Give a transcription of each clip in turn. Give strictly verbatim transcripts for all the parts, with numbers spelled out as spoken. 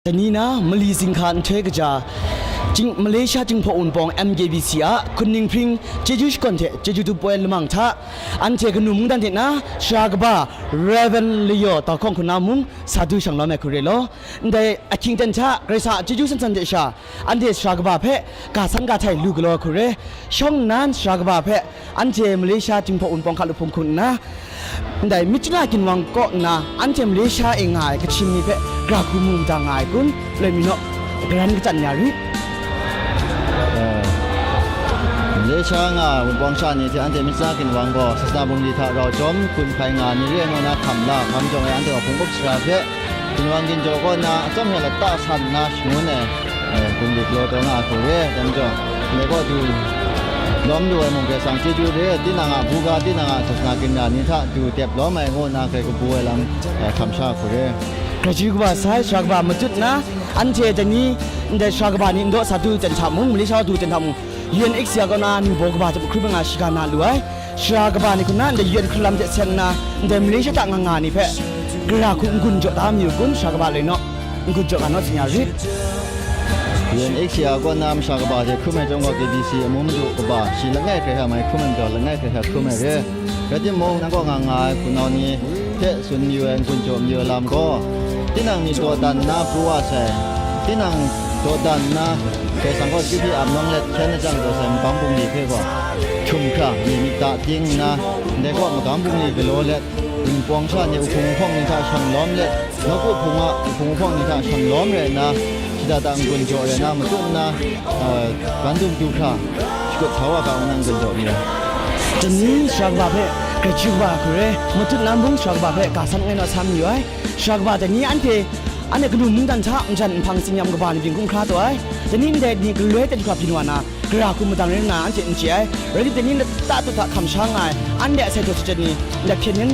Dai ni na mali zinghka nhtoi kaja, Jing-, Malaysia Jinghpaw Wunpawng M K B C a hkun dinghpring chyeju shakawn hte chyeju dum poi lamang hta, anhte kanu mungdan hte na sara kaba Rev. Layaw Dau Hkawng hku na mung sa du shang lawm ai hku re law, ndai ahkying ten hta Karai Kasang a chyeju san san hte sha, anhte sara kaba hpe ga san ga htai lu galaw ai hku re. Shawng nnan sara kaba hpe anhte Malaysia Jinghpaw Wunpawng hkalup hpung hku nna, ndai Myitkyina ginwang kaw nna anhte Malaysia e nga ai Kachin ni hpe gara hku mu mada nga ai kun, loi mi naw, garan kachyan ya rit. Eh, Malaysia nga ai Wunpawng sha ni hte anhte Myitkyina ginwang gaw Sasana bungli hta rau chyawm hkun hpai nga ai ni re ai naw na hkam la, hkam jawng e anhte gaw hpung up sara hpe, ginwang ginjaw kaw na atsawm hte lata san nna shangun ai, eh, bungli galaw taw nga ai hku re ai, dai majaw, ndai kaw du lawm lu ai mung Karai Kasang chyeju re, tinang a buga, tinang a sasana ginra ni hta du dep lawm ai ngu nna grai kabu ai lam, eh, hkam sha hku re. Grai chyeju kaba sai, sara kaba matut na, anhte dai ni, ndai sara kaba ni ndaw sa du ten hta mung, Malaysia du ten hta mung, U N H C R kaw na ningbaw kaba hte mahkrum ai nga shiga na lu ai. Sara kaba ni hku na ndai U N hkrun lam hte seng nna, ndai Malaysia hta nga nga ni hpe, gara hku n-gun jaw da mayu kun, sara kaba loi naw, n-gun jaw nga naw tsun ya rit. U N H C R kaw na masha kaba hte hkrum ai chyawm gaw, K B C amu madu kaba, shi langai hkrai hkra mai hkrum ai majaw, langai hkrai hkra hkrum ai re. Rai timung, nang kaw nga nga ai hpunau ni hte tsun mayu ai, n-gun jaw mayu ai lam gaw, tinang myit dawdan nna pru wa sai, tinang dawdan nna, Karai Kasang kaw chyeju hpe ap nawng let hkyen ai chyang jaw sai magam bungli hpe gaw, htum hkra, myit myit da ting nna, ndai kaw magam bungli galaw let, Wunpawng sha ni, uhpung uhpawng ni hta shang lawm let, nawku hpung a uhpung uhpawng ni hta shang lawm rai nna, shada da n-gun jaw rai nna, matut nna, eh, ban dung du hkra, shakut sa wa ga ngu na n-gun jaw mi ai. Dai ni sara kaba hpe grai chyeju kaba hku re, matut na mung sara kaba hpe ga san langai naw sa mayu ai. Sara kaba dai ni anhte, anhte kanu mungdan hta majan nhpang tsin-yam kaba ni byin hkrum hkra taw ai. Dai ni ndai ni galoi ten hkra byin wa na, gara hku madang rai nna anhte n chye ai. Rai timung, dai ni lata tut hta hkam sha nga ai, anhte a sai daw shachyen ni, ndai hpyen yen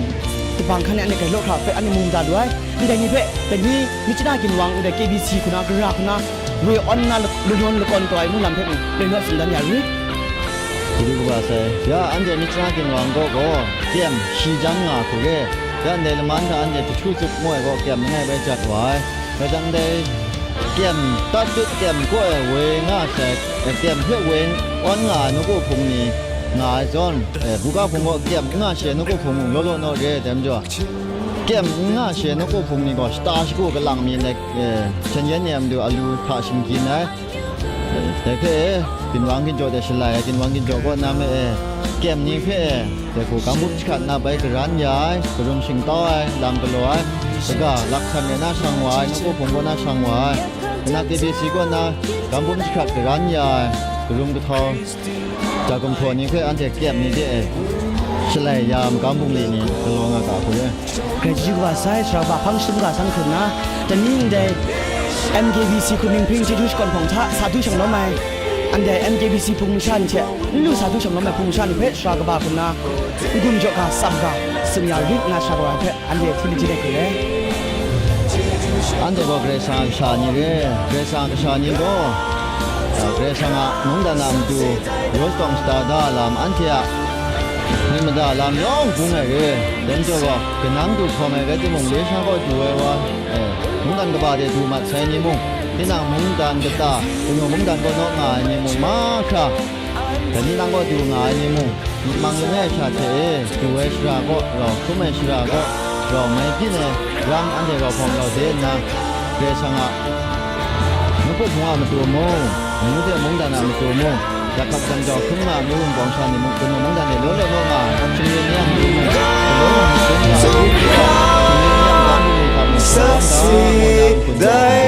dabang hkan e anhte grai law hkra hpe anhte mu mada lu ai. Ndai ni hpe, dai ni Myitkyina ginwang, ndai K B C hku na, gara hku na, woi awn nna lak-, lanawn lakawn taw ai mungdan hpe mung, loi naw tsun dan ya rit. Chyeju kaba sai, ya, anhte Myitkyina ginwang kaw gaw, kyem shi jan nga hku re. Ya, ndai laman hta anhte jahtu tsup ngu ai gaw kyem langai bai jat wa ai. Rai jang, ndai kyem tat tut kyem kaw ai woi nga sai, eh, kyem hpe woi awn nga ai nawku hpung ni nga ai zawn, eh, buga hpung gaw kyem n nga she ai nawku hpung mung law law naw re, dai majaw, kyem n nga she ai nawku hpung ni gaw shata shagu kalang mi ndai, eh, hpyen yen ni a matu alu hta shinggyin ai. Dai hpe, ginwang ginjaw de shalai ai, ginwang ginjaw kaw na me e, kyem ni hpe e, dai hku gam bup jahkrat na bai garan ya ai, karum shingtau ai, lam galaw ai, kaga, lakhsan e na shang wa ai, nawku hpung kaw na shang wa ai, na K B C kaw na gam bup jahkrat garan ya ai, karum kahtau, ja gumhpraw ni hpe anhte kyem ni de e, shalai ya ai magam bungli ni galaw nga ga hku re. Grai chyeju kaba sai, sara kaba hpang shadum ga san hkrum nna, dai ni ndai M K B C hkun dinghpring chyeju shakawn hpawng hta sa du shang lawm ai, ndai M K B C hpung masha ni hte n lu sa du shang lawm ai hpung masha ni hpe sara kaba hkrum nna, n-gun jaw ga, tsam ga, tsun ya rit nna sara kaba hpe anhte hti lajin ai hku re. Anhte gaw Karai Kasang a kasha ni re, Karai Kasang a kasha ni gaw, Karai Kasang a mungdan a matu, yaw shadawng shada da ai lam, anhte a myit mada lam yawng bung ai re. Dai majaw gaw, kanang du hkawm ai rai timung, Malaysia kaw du ai wa, eh, mungdan kaba de du mat sai ni mung, tinang mungdan kata, kanu mungdan kaw naw nga ai ni mung mahkra, dai ni nang kaw du nga ai ni mung, myi mang langai sha hte e, du ai shara kaw, rau hkrum ai shara kaw, rau mai byin ai ram anhte rau hpawng rau de nna, Karai Kasang a nawku hpung a matu mung, mung de mungdan a matu mung, yak hkap jan jau hkrum nga ai mi Wunpawng sha ni mung, kanu mungdan e law law law nga ai, shingrin ni a matu mung, galaw mung hkrum nga ai, shingrin ni a matu mung, hkap mung hkrum nga ai,